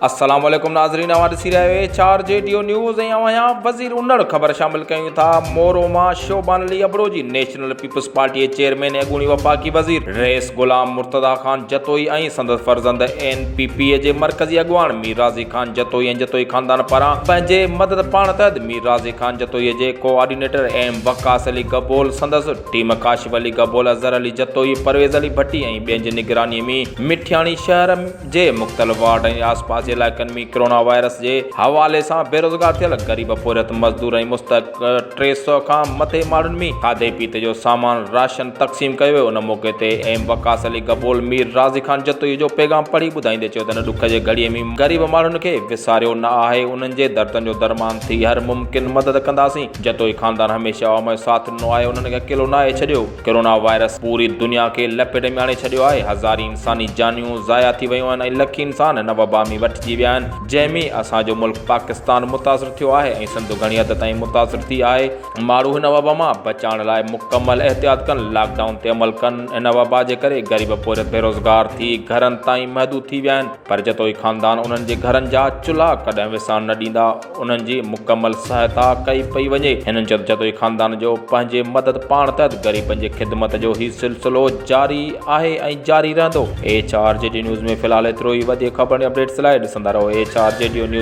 السلام عليڪم ناظرين اوهان ڏسي رهيا آهيو H R G D news ۽ اوهان آهيان وزير انڙ خبر شامل ڪيون ٿا مورو مان شعبان علي ابڙو جي نيشنل پيپلز پارٽي جي چيئرمين ۽ اڳوڻي وفاقي وزير رئيس غلام مرتضيٰ خان جتوئي ۽ سندس فرزند اين پي پي جي مرڪزي اڳواڻ مير راضي خان جتوئي ۽ جتوئي خاندان پاران پنهنجي مدد پاڻ تحت مير راضي خان جتوئي جي ڪوآرڊينيٽر ايم وقاص علي گبول سندس ٽيم ڪاشف علي گبول اظهر علي جتوئي پرويز علي ڀٽي ۽ ٻين جي نگراني ۾ مٺياڻي شهر جي مختلف وارڊ ۽ آس پاس جي علائقن ۾ ڪرونا وائرس جي حوالي سان بيروزگار ٿيل غريب پورهيت مزدور ۽ مستحق 300 کان مٿي ماڻهن ۾ کاڌي پيتي جو سامان راشن تقسيم ڪيو ويو ان موقعي تي ايم وقاص علي گبول مير راضي خان جتوئي جو پيغام پڙهي ٻڌائيندي چيو ته هن ڏک جي گهڙي ۾ غريب ماڻهن کي وساريو نه آهي انهن جي دردن جو درمان ٿي هر ممڪن مدد ڪنداسين جتوئي خاندان هميشه عوام جو ساٿ ڏنو آهي انهن کي اڪيلو ناهي ڇڏيو. ڪرونا وائرس پوري دنيا کي لپيٽ ۾ آڻي ڇڏيو آهي، هزارين انساني جانيون ضايع ٿي ويون آهن ۽ لکين انسان هن وبا ۾ وٺجي ويا آهن، جنهن ۾ اسان جو ملڪ پاڪستان متاثر ٿيو آهي ۽ سنڌ گهڻي حد تائين متاثر ٿي آهي، ماڻهو هن وبا مان بچائڻ لاء مڪمل احتياط ڪن، لاڪ ڊائون تي عمل ڪن، هن وبا جي ڪري غريب پورهيت بيروزگار ٿي گهرن تائين محدود ٿي ويا آهن پر جتوئي خاندان انهن جي گهرن جا چلها ڪڏهن وساڻ نه ڏيندا. انهن جي مڪمل سهائتا ڪئي پئي وڃي. هنن چيو ته جتوئي خاندان جو پنهنجي مدد پاڻ تحت غريبن جي خدمت جو هي سلسلو جاري آهي ۽ جاري رهندو. H R G D news ۾ في الحال ايترو ئي وڌيڪ خبرن ۽ اپڊيٽس لاء ڏسندا رهو H R G D news.